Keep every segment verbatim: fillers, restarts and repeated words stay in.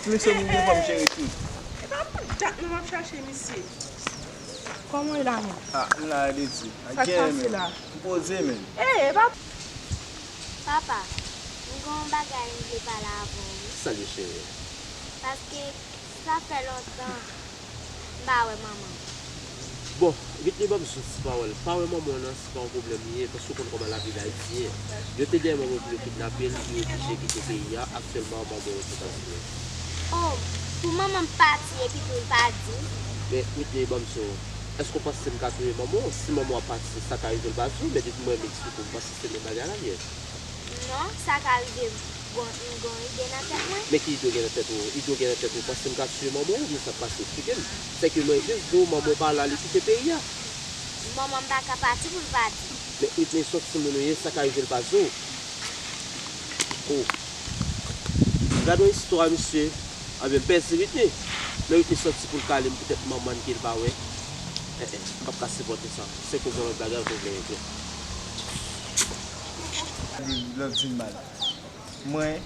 Misye moun gen fanm cheri tou. E pa pou dat non m ap chache misye. Kòman w ye la menm? Ah, m la, Deti. Sa k pase la? M poze, men. Ey, e pa. Papa, m gen yon bagay m vle pale avè w, wi. Sa l ye, cheri? Paske sa fè lontan m pa wè manman m. Bon, Whitney, ban m di w yon ti pawòl. Pa wè manman w nan, se pa yon pwoblèm li ye, paske w konn kòman lavi Dayiti ye. Yo te dèyè manman w pou yo kidnape l, li oblije kite peyi a. Aktyèlman, manman w Ozetazini. Oh, pou manman m pati epi tou l pa di m? Men, Whitney, ban m di w, èske w panse m ka touye manman w? Si manman w ap pati, sa ka rive l pa di w, men depi mwen menm eksplike w, m panse se menm bagay la l ye. Non, sa ka rive m gon, m gon ide nan tèt mwen. Men ki ide w gen nan tèt ou? Ide w gen nan tèt ou, panse m ka tiye manman w oubyen sa k pase? Eksplike m. Sèke mwen jis di w manman w pa la, li kite peyi a. Manman m pa ka pati pou l pa di. Men Whitney, se yon timoun ou ye, sa ka rive l pa di w. Oh. Gade yon istwa, mesye. Anben, m pèdi Whitney. Lè Whitney sòti pou l kale m, poutèt manman l ke l pa wè. Eh, eh, m p ap ka sipòte sa. Se kou gen lòt bagay pou m vle regle. Love di mal. Mwen.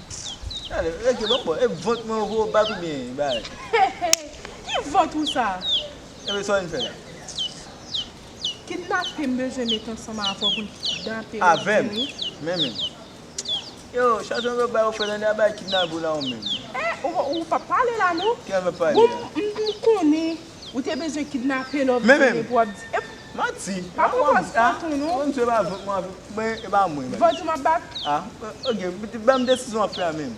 Gade, rete bon, bon. E vant mwen ou bat oubyen bagay? Ki vant ou sa? Ebyen, sa w vin fè la? Kidnape m bezwen met ansanm avè w pou n kidnape w. Avè m? Men, men. Yo, chache yon lòt bagay ou fè, tande, a bay kidnape w la ou menm. Eh, ou, ou pa pale la, non. Ki an lòt pale a? Bon, m, m konnen ou te bezwen kidnape lòt. Men, men. Pou w ap di, ep, manti. Pa pran pòz tonton, non. Mwen, se pa vant mwen, mwen, e pa mwen, men. Vant ou m ap bat? Ah, ok, ban m desizyon w ap fè a menm.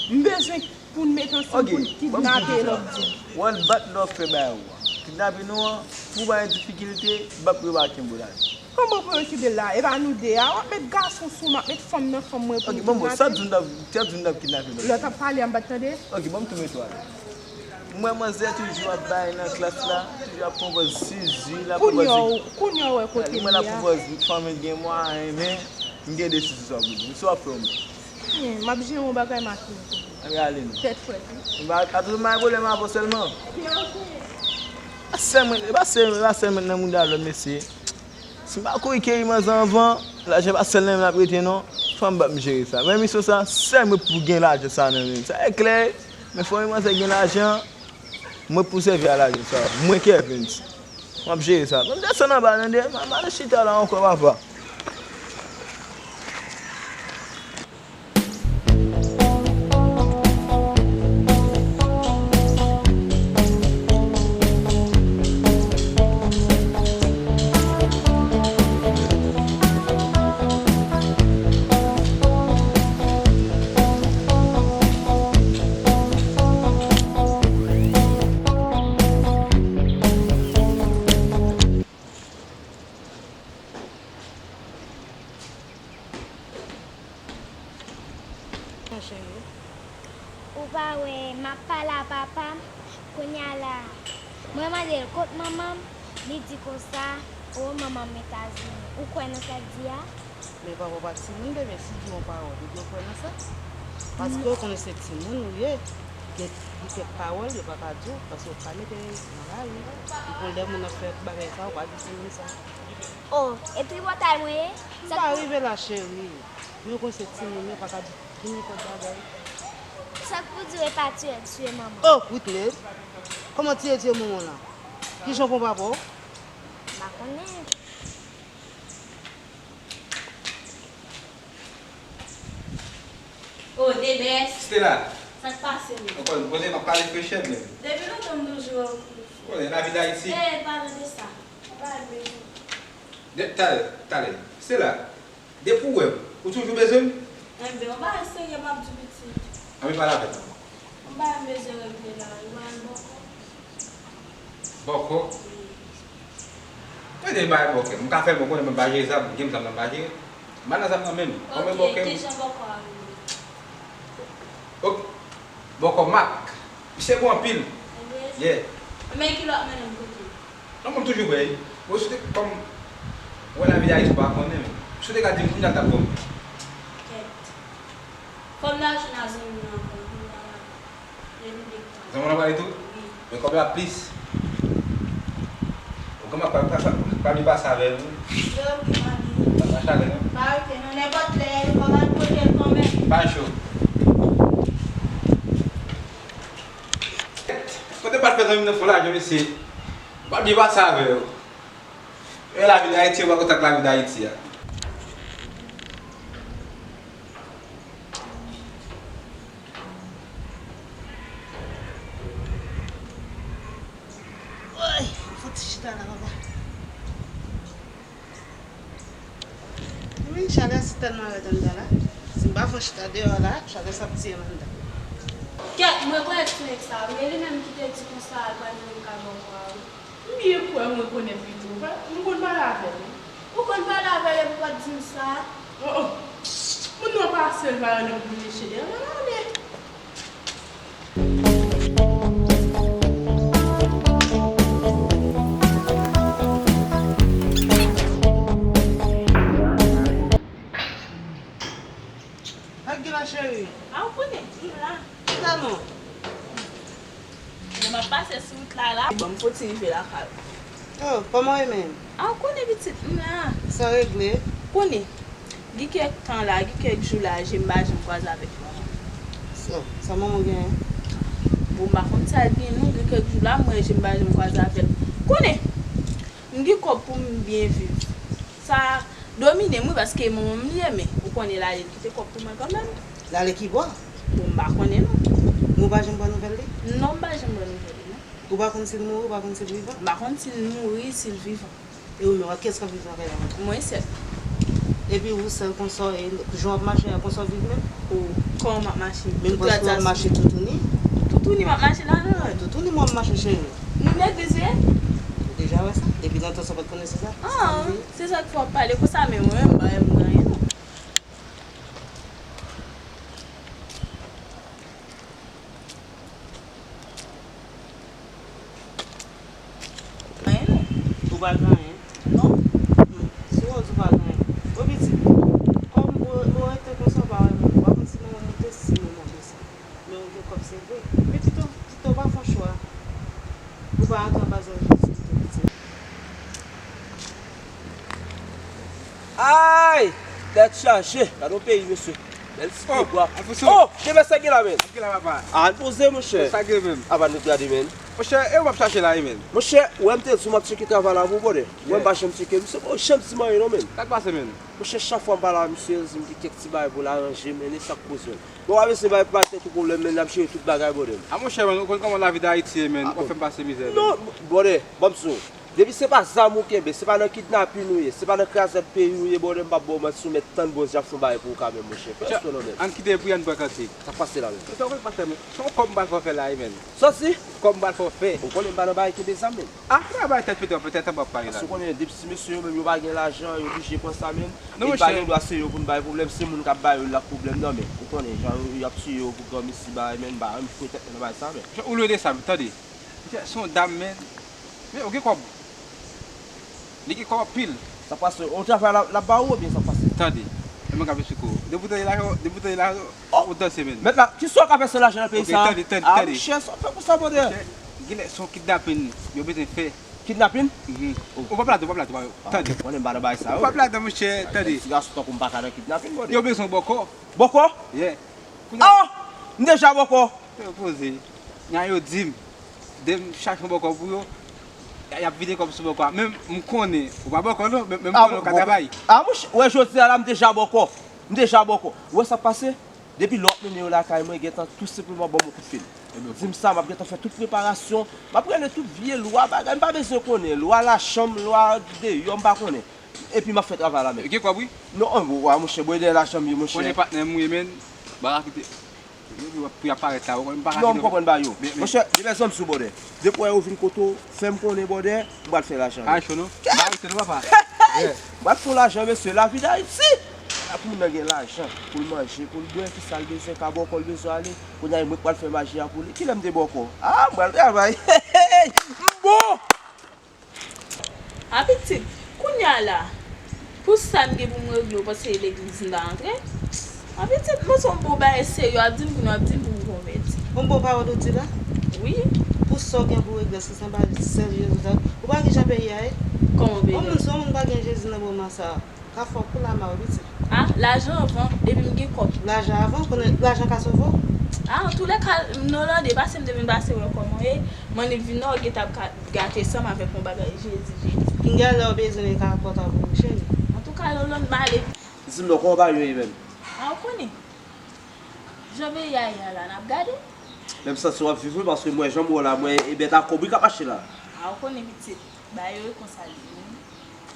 M bezwen pou n met ansanm pou n kidnape l, w ap di. Wòl bat lè w fè bagay ou a. Kidnape nou an, pou w pa gen difikilte, bap yo pa kenbe w la. Kòman pou yo kenbe l la? E pa nou de a, w ap met gason sou m, ap met fanm nan fanm mwen pou n kidnape l. Ok, bon, bon, sa w di m t ap, sa w di m t ap kidnape lòt. Lè w t ap pale a, m pa t tande? Ok, ban m tou mete w ale. M wè manzè toujou ap bay nan klas la, toujou ap pran pòz Zuzu, l ap pran pòz. Kounye a w, kounye a w wè kote l ye a. Mwen l ap pran pòz fanmi l gen mwayen, men m gen desizyon sa pou di. M sou ap fè w menm. Hmm, m ap jere yon bagay m ak ou. Ann rale non. Tèt frèt, wi. M pa ka toujou bay pwoblèm avè w sèlman. Sè mwen, e pa sè, e pa sè mwen nan mouda lòt mesye. Si m pa kouri keri manzè anvan, lajan pa sèl nan men l ap rete non. Fò m bak m jere sa. Men misyon sa, sè mwen pou gen lajan sa nan men m. Sa e klè, men fò yon manzè gen lajan, mwen pou sèvi a lajan sa. Mwen Kervens. M ap jere sa. Ban m desann anba tande, m pa nan chita la ankò papa. Mon cheri. Ou pa wè, m ap pale a papa m, kounye a la, mwen mande l kot manman m, li di konsa, o, manman m Etazini. Ou kwè nan sa l di a? Men papa w pa timoun, bebe, si di yon pawòl, ou dwe kwè nan sa. Paske ou konnen se timoun ou ye, gen, gen kèk pawòl yo pa ka di w, paske yo pa mete nan lari. Epi lè moun ap fè bagay sa, ou pa di timoun sa. O, e tripotay mwen ye? M pa rive la, cheri. Men ou konn se timoun, yo pa ka di nenpòt bagay. Sa k pou di w e pa tiye l tiye manman? O, Whitney! Kòman tiye l tiye manman w la? Kijan w pran papa w? M pa konnen. O, Debès! Stella! Sa k pase menm? Ou konn, konnen m ap pale frechè menm. Depi lontan m toujou wè w. Ou konnen, lavi Dayiti. E, palan de sa. Ou pa bezwen. De, talè, talè. Stella, depi w wè m, ou toujou bezwen m? Enben, yon bagay serye m ap di w pitit. Ann pale avè m. Yon bagay m bezwen regle la, yon bagay bòkò. Bòkò? Wi. Mwen te bay bòkè. M ka fè l, bon, konnen mwen pa jere zam, m gen zam nan m pa jere. M pa nan zam nan menm. Konbyen bòkè? Ok, kijan bòkò a rele? Ok. Bòkò Mak. Misye gwo anpil. Ebyen. Yeah. Men ki lè w ap mennen m kote l? Non, mwen toujou prè, wi. Bon, si w te, kòm, wè lavi Dayiti, ou pa konnen, men. Si w te ka di m kounye a, l t ap bon. Kèt. Fò m ta jwenn a zanmi m nan ankò, pou m ta pale. Zanmi w nan pale tou? Wi. Men kòb la plis. Ou gen pa, pa, pa, pa vin pase avè l, wi. Yo, ok, mami. Pa, pa chale, non? Pa, ok, non, nenpòt lè, fò m al pote l kanmenm. Pa cho. Pral fè zanmi m nan fon lajan, mesye. M p ap byen pase avè yo. E lavi d Ayiti, yo pa kontan ak lavi d Ayiti a. Woy, fouti chita la, papa. Wi, chalè si tèlman rèd anndan la. Si m pa fè yon chita deyò la, chalè sa ap tiye m anndan. Kèt, m rekonèt ti nèg sa a wi, e li menm ki te di konsa l pral mennen m kay bòkò a wi. M byen kwè m rekonèt pito, m konn pale avè l wi. Ou konn pale avè l epi w pa t di m sa? Oh, oh. Moun nan pase l pa rele m pou l meche deyò, m ale. Sa k gen la, cheri? A, ou konnen, m la. Kisa non? Lè m ap pase sou wout la, la. Bon, m fouti rive lakay ou. Oh, kòman w ye menm? A, ou konnen pitit, m la. Sa regle? Konnen, gen kèk tan la, gen kèk jou la, je m pa janm kwaze avèk manman. So, sa manman w genyen? Bon, m pa konn sa l gen non, gen kèk jou la, m wè je m pa janm kwaze avè l. Konnen, m gen kòb pou m byen viv. Sa domine m wi, paske manman m li ye, men ou konnen l ale l kite kòb pou mwen kanmenm. L ale ki bò? Bon, m pa konnen non. Men w pa janm pran nouvèl li? Non, m pa janm pran nouvèl li non. Ou pa konn si l mouri, ou pa konn si l vivan? M pa konn si l mouri, si l vivan. E ou menm, kiyès k ap viv nan kay la? Mwen sèl. Epi ou sèl konsa, e jan w ap mache a, konsa w viv menm? O, kòman m ap mache? Menm paske w ap mache toutouni? Toutouni m ap mache la, non? Toutouni mwen ap mache, cheri. Nou legliz wi? Ou deja wè sa? Depi lontan sa w pa t konnen se sa? Ah, se sa k fè w ap pale konsa, men mwen menm, m pa renmen anyen non. Anyen non. Ou pa gen anyen? Non. Hmm. Si w di w pa gen anyen. Bon, pitit, kòm ou, ou rete konsa, w pa wè moun. W pa konn si manman w monte, si manman w desann. Men ou gen kòb, se vre. Men pito, pito w pa fè yon chwa. Ou pa antre anba zèl Jezi pito, pitit. Ay! Tèt chaje! Gade yon peyi, mesye. Bèl ti pye bwa. Alfonso! Oh! Cheve sa gen la, men! Sa gen la, papa? Al poze, monchè. Sa gen menm? Apa nou gade, men. Monchè, e ou m ap chache la, wi, men. Monchè, ou wè m te di w m ap tcheke travay la pou ou, brother. Ou wè m pa janm tcheke, misye pa janm di m anyen non, men. Sa k pase, men? Monchè, chak fwa m pale a misye, l di m gen kèk ti bagay pou l aranje, men, e sa k koze l. Bon, w pa bezwen bay, bay tèt ou pwoblèm, men, n ap jere tout bagay, brother. A, monchè, men, ou konn kòman lavi Dayiti ye, men, ou pa fè m pase mizè, men. Non, brother, ban m di w. Depi se pa zam ou kenbe, se pa nan kidnapin ou ye, se pa nan krazèt peyi ou ye, brother, m p ap ba w manti, ou mèt tann Bondye ap fè yon bagay pou ou kanmenm, monchè. Fè respè non, men. Ann kite pri, ann pran kantik. Sa k pase la, men? Sa w konn pase, men? Se yon kòb m pral fè w fè la, wi, men. Sa w di? Kòb m pral fè w fè. Ou konnen m pa nan bagay kenbe zam, men. A, se pa bay tèt pete, pete tanbou ap pale la. Paske ou konnen, depi ti mesye yo menm, yo pa gen lajan, yo blije pran sa, men. Non, monchè. E pa gen dwa se yo pou n bay pwoblèm, se moun k ap ba yo l ap pwoblèm nan, men. Ou konnen, jan yo, y ap tiye yo pou granmesi bagay, men, m pa renmen foure tèt mwen nan bagay sa, men. Monchè, ou lwen de sa, men, tande. Monchè, se yon dam, men. Men, ou gen kòb. Li gen kòb anpil. Sa pase, ou travay la, l ap ba ou oubyen sa pase? Tande. Mwen ka esplike w. Depi w tande lajan, depi w tande lajan, ou danse, men. Mèt la, kisa w ka fè san lajan nan peyi sa? Ok, tande, tande, tande. A, monchè, sa w fè konsa, brother? Monchè, genlè se yon kidnapin yo bezwen fè. Kidnapin? Mhm. Ou p ap ladan, ou p ap ladan, tande. Mwen menm m pa nan bagay sa yo. Ou p ap ladan, monchè, tande. Ti gason tankou m pa ka nan kidnapin, brother. Yo bezwen bòkò. Bòkò? Yeah. Ah! M deja bòkò. Yo poze. Nyan yo di m, de m chache yon bòkò pou yo, y ap vide kòb sou bòkò a. Men m konnen, ou pa bòkò non, men, men m konnen ou ka travay. Ah, monchè, wè jodi a la, m deja bòkò. M deja bòkò. Ou wè sa k pase? Depi lè w ap mennen yo lakay mwen, gentan tou senpleman ban m yon kout fil. Di m sa, m ap gentan fè tout preparasyon. M ap rele tout vye lwa, bagay, m pa bezwen konnen. Lwa lachanm, lwa deyò, m pa konnen. Epi m ap fè travay la, men. Gen kòb, wi. Non, an, wa, monchè, bwè dèyè lachanm, monchè. Konnen patnè m, wi, men. Ba rakite. Pou y ap parèt la, ou konn m pa ka kite. Non, m konprann ba yo. Monchè, depi lè zanmi sou bòdè. Depi w wè yo vin kote w, fè m konnen bòdè, m pral fè lajan. Pa cho non. Pa cho non, papa. M pral fè lajan, mesye. Lavi Dayiti. La pou moun nan gen lajan, pou l manje, pou l bwè, ki sa l bezwen, ka bòkò l bezwen ale. Kounye a, e mwen k pral fè maji a pou li. Kilè m te bòkò? Ah, m pral travay. M bon! A pitit, kounye a la, pou sa m gen pou m regle, ou panse legliz m ta antre? A pitit, mwen se yon bon bagay serye w ap di m, kounye a w ap di m pou m konvèti. Yon bon pawòl ou di la? Wi. Pou sa w gen pou regle, si se anba sèl Jezi w ta, ou pa wè kijan peyi a ye? Kòman peyi a? Yon moun, si yon moun pa gen Jezi nan moman sa a, ka fè w kou lama wi pitit. Ah, lajan avan, depi m gen kòb. Lajan avan, konnen lajan ka sove w? Ah, antoulèka, Nolande, pase m te vin pase wè kòman w ye. Mwen li vin nan, ou gentan ap ka gate san m avèk yon bagay Jezi, Jezi. Kinga lè w bezwen li ka pòt a pou ou, cheri. Antouka, Nolande, m ale. Di m non, kòman bagay yo ye menm? Ah, ou konnen. Jan peyi a ye a la, n ap gade. Men m santi w ap viv wi, paske mwen, jan m wè w la, mwen, e bèt a kòb wi k ap mache la. Ah, ou konnen pitit, bagay yo e konsa li ye wi.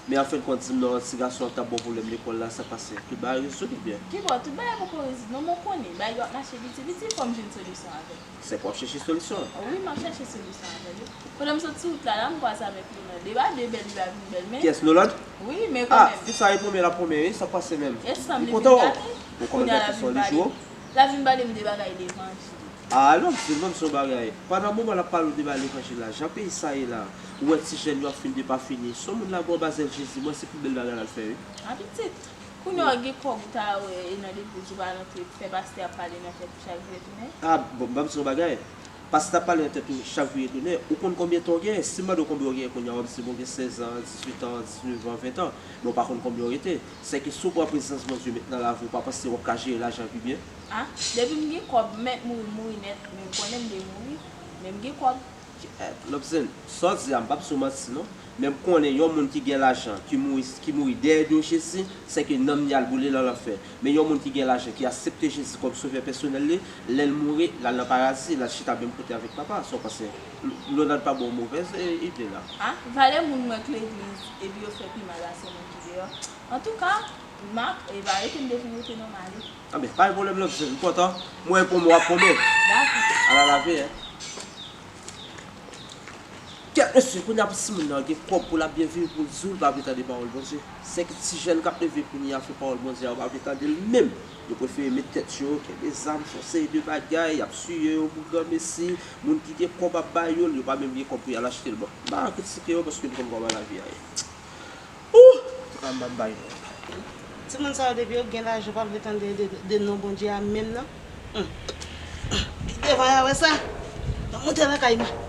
Men anfendkont, di m non, ti gason an k t ap ba w pwoblèm lekòl la, sa k pase? Tout bagay rezoud oubyen? Kibò, tout bagay poko rezoud non, men w konnen, bagay yo ap mache piti piti, fò m jwenn solisyon avè l. Se pou w ap chèche solisyon? Wi, m ap chèche solisyon avè l wi. Pandan m sot sou wout la, la, m kwaze avèk Nolande. E pa de bèl li pa vin bèl, men. Kiyès, Nolande? Wi, men kanmenm. Ah, fi sa e pwomye l ap pwomye wi, sa k pase menm? E sanm li vin gate. Ou konn gate sou li jou? L ap vin pale m de bagay levanjil. Ah, non, m di w menm se yon bagay. Pandan moman l ap pale w de bagay levanjil la, jan peyi sa ye la, ou wè ti jèn yo ap fin depafini. Se yon moun la gen yon bazèl Jezi, mwen se pi bèl bagay l al fè wi. Ah, pitit. Kounye a w gen kòb ou ta wè e nan legliz ou pa rantre, fè pastè ap pale nan tèt ou chak vire tounen. Ah, bon, ban m di w yon bagay. Pastè ap pale nan tèt ou chak vire tounen, ou konn konbyen tan w genyen? Si m mande w konbyen w genyen kounye a, w ap di m ou gen sèz an, dizuit an, diznèf an, ven an, men w pa konn konbyen w rete. Sèke si w pran prezans Bondye met nan lavi w, w pa panse w ap ka jere lajan pi byen? Ah, depi m gen kòb, m mèt mouri, m mouri nèt, men m konnen m dwe mouri, men m gen kòb. Lobzen, sa w di a, m p ap di w manti non. Men m konnen yon moun ki gen lajan, ki mouri, ki mouri dèyè do Jezi, sèke nanm li al boule nan lanfè. Men yon moun ki gen lajan, ki aksepte Jezi kòm sovè pèsonèl li, lè l mouri, l al nan paradi, l al chita menm kote avèk Papa. Sa w panse? Nolande pa ba w movèz ide la. Ah, valè moun mwen k legliz, epi yo fè pi mal pase moun ki deyò. Antouka, Mak, e pa rete m te vin rete non, m ale. Anben, pa gen pwoblèm non, m kontan. Mwen pou mwen w ap pwomèt. Dakò. Ala lave, en. Kèt mesye, kounye a pou timoun nan gen kòb pou l ap byen viv, pou l di w l pa vle tande pawòl Bondye. Sèke ti jèn k ap leve kounye a fè pawòl Bondye a, yo pa vle tande l menm. Yo prefere met tèt yo, kenbe zam, fè yon seri de bagay, y ap tiye yo pou granmesi. Moun ki gen kòb ap ba yo l, yo pa menm gen kòb pou y al achte l. Bon, m pa ka kritike yo paske m konn kòman lavi a ye. Ou! An m ap bay nou. Timoun sa yo depi yo gen lajan yo pa vle tande de, de non Bondye a menm non. Hum. Devan y a wè sa. Mwen moute lakay mwen.